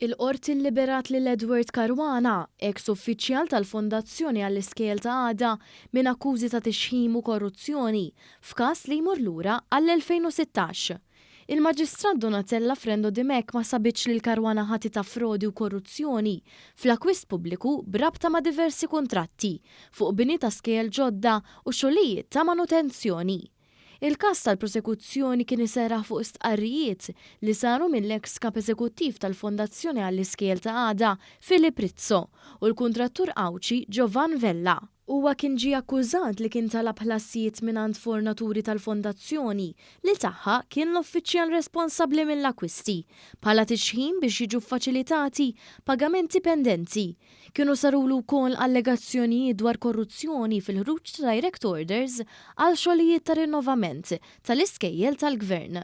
Il-Qorti lliberat lil Edward Caruana, eks uffiċjal tal-Fondazzjoni għall-Iskejjel ta' Għada, minn akkużi ta' tixħim u korruzzjoni f'każ li jmur lura għall-2016. Il-Maġistrat Donatella Frendo Dimech ma sabitx lil Caruana ħati ta' frodi u korruzzjoni fl-akkwist pubbliku b'rabta ma' diversi kuntratti fuq bini ta' skejjel ġodda u xogħlijiet ta' manutenzjoni. Il-każ tal-prosekuzzjoni kien iserraħ fuq stqarrijiet li saru mill-eks Kap Eżekuttiv tal-Fondazzjoni għall-Iskejjel ta' Għada, Philip Rizzo, u l-kuntrattur Għawdxi Giovan Vella. Huwa kien ġie akkużat li kien talab ħlasijiet mingħand fornaturi tal-fondazzjoni li tagħha kien l-uffiċjal responsabbli mill-akkwisti, bħala tixħim biex jiġu ffaċilitati pagamenti pendenti. Kienu sarulu wkoll allegazzjonijiet dwar korruzzjoni fil-ħruġ ta' direct orders għal xogħlijiet ta' rinnovament tal-iskejjel tal-Gvern.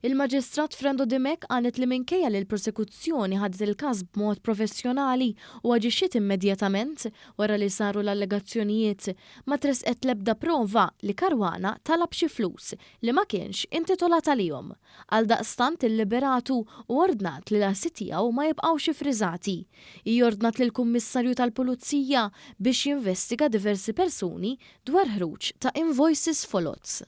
Il-Maġistrat Frendo Dimech qalet li minkejja li l-prosekuzzjoni ħadet il-każ b'mod professjonali u aġixxiet immedjatament wara li saru l-allegazzjonijiet, ma tressqet l-ebda prova li Caruana talab xi flus li ma kienx intitolat għalihom. Għaldaqstant illiberatu u ordnat li l-assi tiegħu ma jibqgħux iffriżati. Hi ordnat lill-Kummissarju tal-Pulizija biex jinvestiga diversi persuni dwar ħruġ ta' invoices foloz.